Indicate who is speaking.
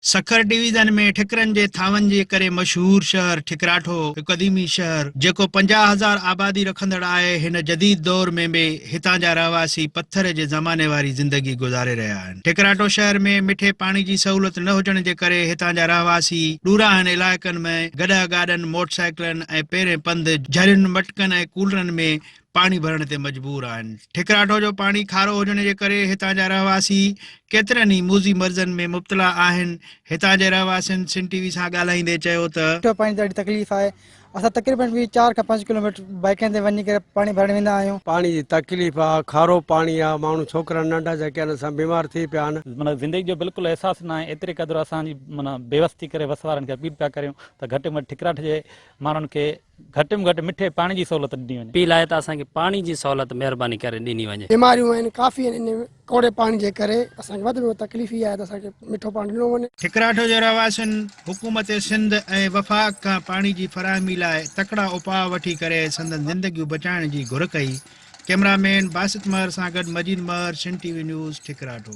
Speaker 1: Sukkur division ۾ ٺڪرن جي ٿانون جي ڪري مشهور شهر ٺڪراٺو هڪ قديمي شهر جيڪو 50 هزار آبادي رکندڙ آهي هن جديد دور ۾ به هتان جا رهواسي پٿر جي زماني واري زندگي گذاري رهيا آهن ٺڪراٺو شهر ۾ مٺي پاڻي جي سهولت نه هجڻ جي ڪري هتان جا رهواسي ڏوراهن علائقن ۾ گڏهه گاڏن موٽرسائيڪلن ۽ پيرين پنڌ جهرين مٽڪن ۽ ڪولرن ۾ پاڻي ڀرڻ تي مجبور آهن. ٺڪراٺو جو پاڻي کارو هجڻ جي ڪري هتان جا رهواسي ڪيترن ئي موذي مرضن ۾ مبتلا آهن. هتان جي رهواسين سن ٽي وي سان ڳالهائيندي چيو ته.
Speaker 2: مٺو پاڻي جي ڏاڍي تڪليف آهي. اسان تقريبن به چار کان پنج ڪلو ميٽر بائيڪن تي وڃي ڪري پاڻي ڀرڻ ويندا آهيون.
Speaker 3: پاڻي جي تڪليف آ، کارو پاڻي آ، ماڻهو ڇوڪرا ننڍا جيڪي آهن اسان بيمار ٿي پيا آهن.
Speaker 4: معنيٰ زندگي جو بلڪل احساس ناهي ايتري قدر اسان جي معنيٰ بيوس ٿي ڪري وس وارن کي اپيل پيا ڪريون ته گهٽ ۾ گهٽ ٺڪراٺ جي ماڻهن کي گهٽ ۾ گهٽ مٺي پاڻي جي سهولت ڏني وڃي.
Speaker 5: اپيل آهي ته اسان کي پاڻي جي سهولت مهرباني ڪري ڏني وڃي.
Speaker 2: بيماريون آهن ڪافي آهن ان ڪوڙي پاڻي جي ڪري اسان کي وڌ ۾ وڌ تڪليف اها آهي ته اسان کي مٺو پاڻي ڏنو وڃي.
Speaker 1: ٺڪراٺو جي رهواسين حڪومت سنڌ ۽ وفاق کان پاڻي جي فراهمي لاء تڪڙا اپاء وٺي ڪري سندن زندگيون بچائڻ جي گهر ڪئي. ڪئميرا مين باسط مهر سان گڏ Majeed Mehar, Sindh T V news, Thakratho.